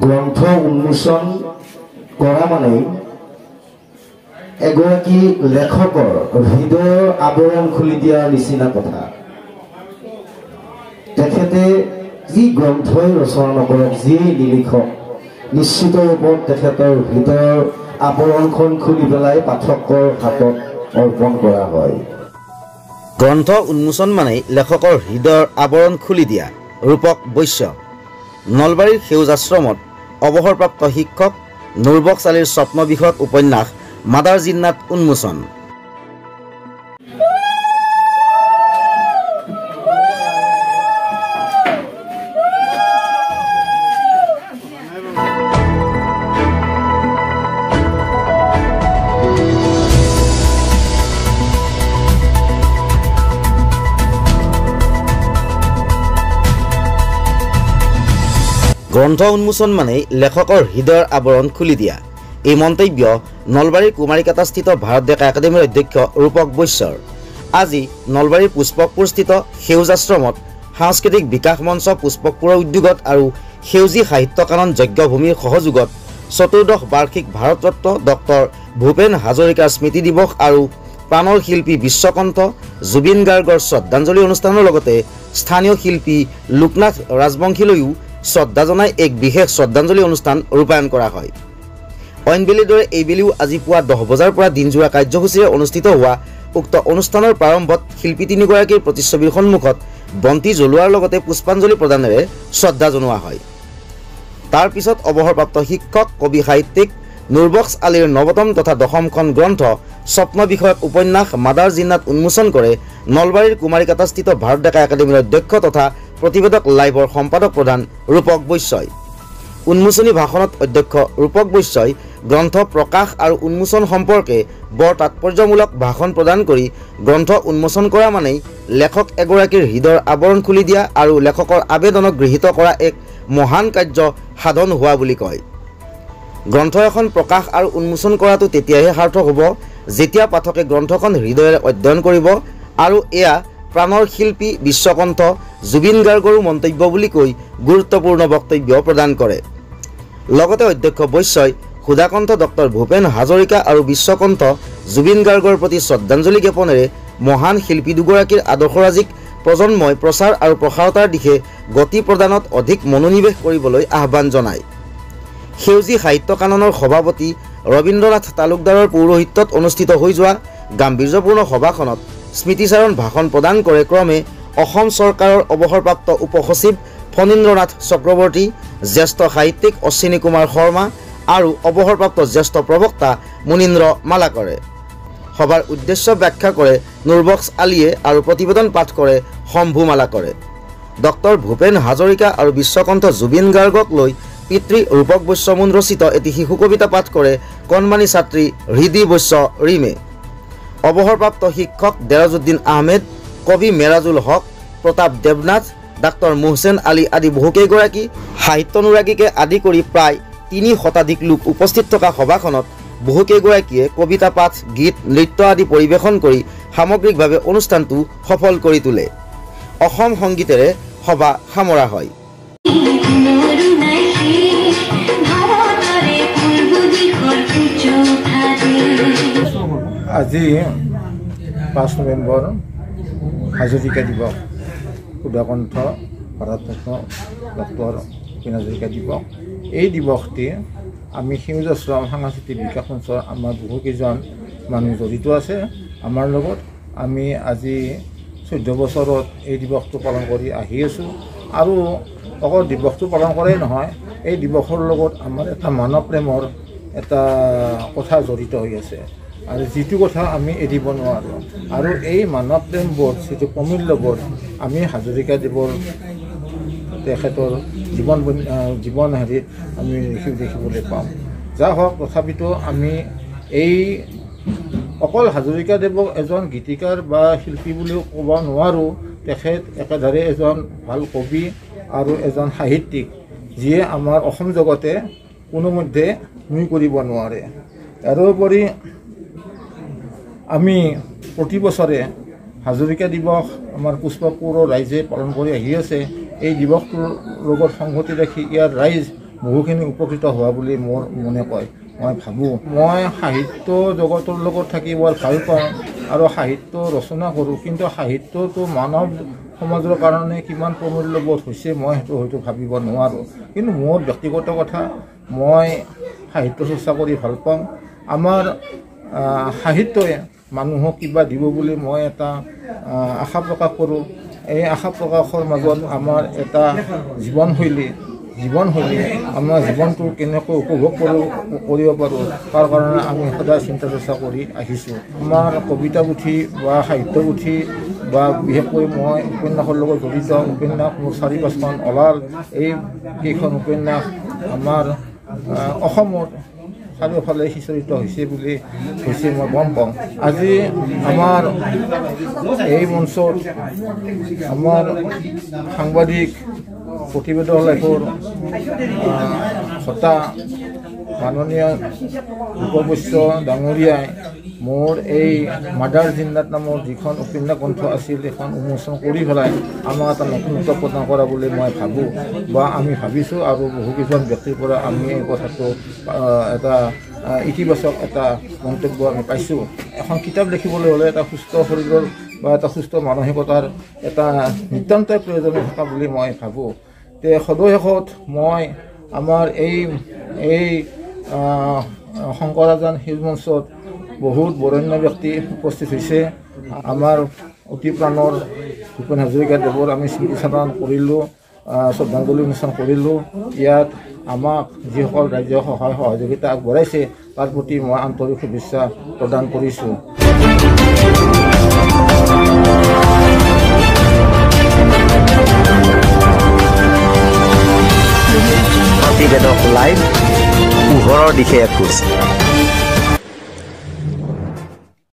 গ্ৰন্থ উন্মোচন কৰা মানেই এগৰাকী লেখকৰ হৃদয়ৰ আৱৰণ খুলি দিয়াৰ নিচিনা কথা। তেখেতে যি গ্ৰন্থই ৰচনা নকৰক, যিয়েই নিলিখক, নিশ্চিত ৰূপত তেখেতৰ হৃদয়ৰ আৱৰণখন খুলি পেলাই পাঠকৰ হাতত অৰ্পণ কৰা হয়। গ্ৰন্থ উন্মোচন মানেই লেখকৰ হৃদয়ৰ আৱৰণ খুলি দিয়া। ৰূপক বৈশ্য। নলবাৰীৰ সেউজ আশ্ৰমত অৱসৰপ্ৰাপ্ত শিক্ষক নুৰবক্স আলীৰ স্বপ্ন বিষয়ক উপন্যাস মাদাৰ জিন্নাত উন্মোচন। গ্ৰন্থ উন্মোচন মানেই লেখকৰ হৃদয়ৰ আৱৰণ খুলি দিয়া, এই মন্তব্য নলবাৰীৰ কুমাৰীকাটাস্থিত ভাৰত ডেকা একাডেমীৰ অধ্যক্ষ ৰূপক বৈশ্যৰ। আজি নলবাৰীৰ পুষ্পকপুৰস্থিত সেউজ আশ্ৰমত সাংস্কৃতিক বিকাশ মঞ্চ পুষ্পকপুৰৰ উদ্যোগত আৰু সেউজী সাহিত্য কানন যজ্ঞভূমিৰ সহযোগত চতুৰ্দশ বাৰ্ষিক ভাৰতৰত্ন ডক্টৰ ভূপেন হাজৰিকাৰ স্মৃতি দিৱস আৰু প্ৰাণৰ শিল্পী বিশ্বকণ্ঠ জুবিন গাৰ্গৰ শ্ৰদ্ধাঞ্জলি অনুষ্ঠানৰ লগতে স্থানীয় শিল্পী লোকনাথ ৰাজবংশীলৈও শ্ৰদ্ধা জনাই এক বিশেষ শ্ৰদ্ধাঞ্জলি অনুষ্ঠান ৰূপায়ণ কৰা হয়। অইনবেলিৰ দৰে এইবেলিও আজি পুৱা 10 বজাৰ পৰা দিনজোৰা কাৰ্যসূচীৰে অনুষ্ঠিত হোৱা উক্ত অনুষ্ঠানৰ প্ৰাৰম্ভত শিল্পী তিনিগৰাকীৰ প্ৰতিচ্ছবিৰ সন্মুখত বন্তি জ্বলোৱাৰ লগতে পুষ্পাঞ্জলি প্ৰদানেৰে শ্ৰদ্ধা জনোৱা হয়। তাৰ পিছত অৱসৰপ্ৰাপ্ত শিক্ষক কবি সাহিত্যিক নুৰবক্স আলীৰ নৱতম তথা দশমখন গ্ৰন্থ স্বপ্ন বিষয়ক উপন্যাস মাদাৰ জিন্নাত উন্মোচন কৰে নলবাৰীৰ কুমাৰীকাটাস্থিত ভাৰত ডেকা একাডেমীৰ অধ্যক্ষ তথা প্ৰতিবেদক লাইভৰ সম্পাদক প্ৰধান ৰূপক বৈশ্যই। উন্মোচনী ভাষণত অধ্যক্ষ ৰূপক বৈশ্যই গ্ৰন্থ প্ৰকাশ আৰু উন্মোচন সম্পৰ্কে বৰ তাৎপৰ্যমূলক ভাষণ প্ৰদান কৰি গ্ৰন্থ উন্মোচন কৰা মানেই লেখক এগৰাকীৰ হৃদয়ৰ আৱৰণ খুলি দিয়া আৰু লেখকৰ আবেদনক গৃহীত কৰা এক মহান কাৰ্য সাধন হোৱা বুলি কয়। গ্ৰন্থ এখন প্ৰকাশ আৰু উন্মোচন কৰাটো তেতিয়াহে সাৰ্থক হ'ব যেতিয়া পাঠকে গ্ৰন্থখন হৃদয়েৰে অধ্যয়ন কৰিব আৰু এয়া প্ৰাণৰ শিল্পী বিশ্বকণ্ঠ জুবিন গাৰ্গৰো মন্তব্য বুলি কৈ গুৰুত্বপূৰ্ণ বক্তব্য প্ৰদান কৰে। লগতে অধ্যক্ষ বৈশ্যই সুধাকণ্ঠ ডক্টৰ ভূপেন হাজৰিকা আৰু বিশ্বকণ্ঠ জুবিন গাৰ্গৰ প্ৰতি শ্ৰদ্ধাঞ্জলি জ্ঞাপনেৰে মহান শিল্পী দুগৰাকীৰ আদৰ্শৰাজিক প্ৰজন্মই প্ৰচাৰ আৰু প্ৰসাৰতাৰ দিশে গতি প্ৰদানত অধিক মনোনিৱেশ কৰিবলৈ আহ্বান জনায়। সেউজী সাহিত্য কাননৰ সভাপতি ৰবীন্দ্ৰনাথ তালুকদাৰৰ পৌৰোহিত্যত অনুষ্ঠিত হৈ যোৱা গাম্ভীৰ্যপূৰ্ণ সভাখনত স্মৃতিচাৰণ ভাষণ প্ৰদান কৰে ক্ৰমে অসম চৰকাৰৰ অৱসৰপ্ৰাপ্ত উপসচিব ফণীন্দ্ৰনাথ চক্ৰৱৰ্তী, জ্যেষ্ঠ সাহিত্যিক অশ্বিনী কুমাৰ শৰ্মা আৰু অৱসৰপ্ৰাপ্ত জ্যেষ্ঠ প্ৰবক্তা মুনীন্দ্ৰ মালাকৰে। সভাৰ উদ্দেশ্য ব্যাখ্যা কৰে নুৰবক্স আলীয়ে আৰু প্ৰতিবেদন পাঠ কৰে শম্ভু মালাকৰে। ডক্টৰ ভূপেন হাজৰিকা আৰু বিশ্বকণ্ঠ জুবিন গাৰ্গক লৈ পিতৃ ৰূপক বৈশ্যমুন ৰচিত এটি শিশু কবিতা পাঠ কৰে কণমানি ছাত্ৰী হৃদি বৈশ্য ৰিমে। অৱসৰপ্ৰাপ্ত শিক্ষক দেৰাজুদ্দিন আহমেদ, কবি মেৰাজুল হক, প্ৰতাপ দেৱনাথ, ডাক্তৰ মোহছেন আলী আদি বহুকেইগৰাকী সাহিত্যনুৰাগীকে আদি কৰি প্ৰায় 3 শতাধিক লোক উপস্থিত থকা সভাখনত বহুকেইগৰাকীয়ে কবিতা পাঠ, গীত, নৃত্য আদি পৰিৱেশন কৰি সামগ্ৰিকভাৱে অনুষ্ঠানটো সফল কৰি তোলে। অসম সংগীতেৰে সভা সামৰা হয়। আজি 5 নৱেম্বৰ হাজৰিকা দিৱস, সুধাকণ্ঠ ভাৰতৰত্ন ডক্টৰ ভূপেন হাজৰিকা দিৱস। এই দিৱসটি আমি সেউজ আশ্ৰম সাংস্কৃতিক বিকাশ মঞ্চৰ আমাৰ বহুকেইজন মানুহ জড়িত আছে আমাৰ লগত। আমি আজি 14 বছৰত এই দিৱসটো পালন কৰি আহি আছোঁ। আৰু অকল দিৱসটো পালন কৰাই নহয়, এই দিৱসৰ লগত আমাৰ এটা মানৱ প্ৰেমৰ এটা কথা জড়িত হৈ আছে আৰু যিটো কথা আমি এৰিব নোৱাৰোঁ। আৰু এই মানৱ প্ৰেমবোধ, যিটো প্ৰমূল্যবোধ, আমি হাজৰিকাদেৱৰ তেখেতৰ জীৱন হেৰিত আমি দেখিবলৈ পাওঁ। যা হওক, তথাপিতো আমি এই অকল হাজৰিকাদেৱক এজন গীতিকাৰ বা শিল্পী বুলিও ক'ব নোৱাৰোঁ। তেখেত একেধাৰে এজন ভাল কবি আৰু এজন সাহিত্যিক, যিয়ে আমাৰ অসম জগতে কোনোমধ্যে নুই কৰিব নোৱাৰে। তাৰোপৰি আমি প্ৰতি বছৰে হাজৰিকা দিৱস আমাৰ পুষ্পকপুৰৰ ৰাইজে পালন কৰি আহি আছে। এই দিৱসটোৰ লগত সংগতি ৰাখি ইয়াৰ ৰাইজ বহুখিনি উপকৃত হোৱা বুলি মোৰ মনে কয়। মই ভাবোঁ মই সাহিত্য জগতৰ লগত থাকি বৰ ভাল পাওঁ আৰু সাহিত্য ৰচনা কৰোঁ, কিন্তু সাহিত্যটো মানৱ সমাজৰ কাৰণে কিমান প্ৰমূল্যবোধ হৈছে মই সেইটো হয়তো ভাবিব নোৱাৰোঁ। কিন্তু মোৰ ব্যক্তিগত কথা, মই সাহিত্য চৰ্চা কৰি ভাল পাওঁ। আমাৰ সাহিত্যই মানুহক কিবা দিব বুলি মই এটা আশা প্ৰকাশ কৰোঁ। এই আশা প্ৰকাশৰ মাজত আমাৰ এটা জীৱনশৈলী আমাৰ জীৱনটো কেনেকৈ উপভোগ কৰিব পাৰোঁ তাৰ কাৰণে আমি সদায় চিন্তা চৰ্চা কৰি আহিছোঁ। আমাৰ কবিতা পুথি বা সাহিত্য পুথি বা বিশেষকৈ মই উপন্যাসৰ লগত জড়িত, উপন্যাস মোৰ 4-5খন ওলাল। এই কেইখন উপন্যাস আমাৰ অসমত চাৰিওফালে সিঁচৰিত হৈছে বুলি হৈছে মই গম পাওঁ। আজি আমাৰ এই মঞ্চত আমাৰ সাংবাদিক প্ৰতিবেদক লাইফৰ হতা মাননীয় ৰূপক বৈশ্য ডাঙৰীয়াই মোৰ এই মাদাৰ জিন্নাত নামৰ যিখন উপন্যাস গ্ৰন্থ আছিল সেইখন উন্মোচন কৰি পেলাই আমাক এটা নতুনত্ব প্ৰদান কৰা বুলি মই ভাবোঁ বা আমি ভাবিছোঁ। আৰু বহুকেইজন ব্যক্তিৰ পৰা আমি এই কথাটো এটা ইতিবাচক এটা মন্তব্য আমি পাইছোঁ। এখন কিতাপ লিখিবলৈ হ'লে এটা সুস্থ শৰীৰৰ বা এটা সুস্থ মানসিকতাৰ এটা নিতান্তই প্ৰয়োজনীয় থকা বুলি মই ভাবোঁ। তে সদৌ শেষত মই আমাৰ এই এই শংকৰাজান শিল মঞ্চত বহুত বৰেণ্য ব্যক্তি উপস্থিত হৈছে। আমাৰ অতি প্ৰাণৰ ভূপেন হাজৰিকাদেৱৰ আমি স্মৃতিচাৰণ কৰিলোঁ, শ্ৰদ্ধাঞ্জলি অনুষ্ঠান কৰিলোঁ। ইয়াত আমাক যিসকল ৰাজ্য সহায় সহযোগিতা আগবঢ়াইছে তাৰ প্ৰতি মই আন্তৰিক শুভেচ্ছা প্ৰদান কৰিছোঁ। প্ৰতিবেদক লাইভ, পোহৰৰ দিশে এখোজ।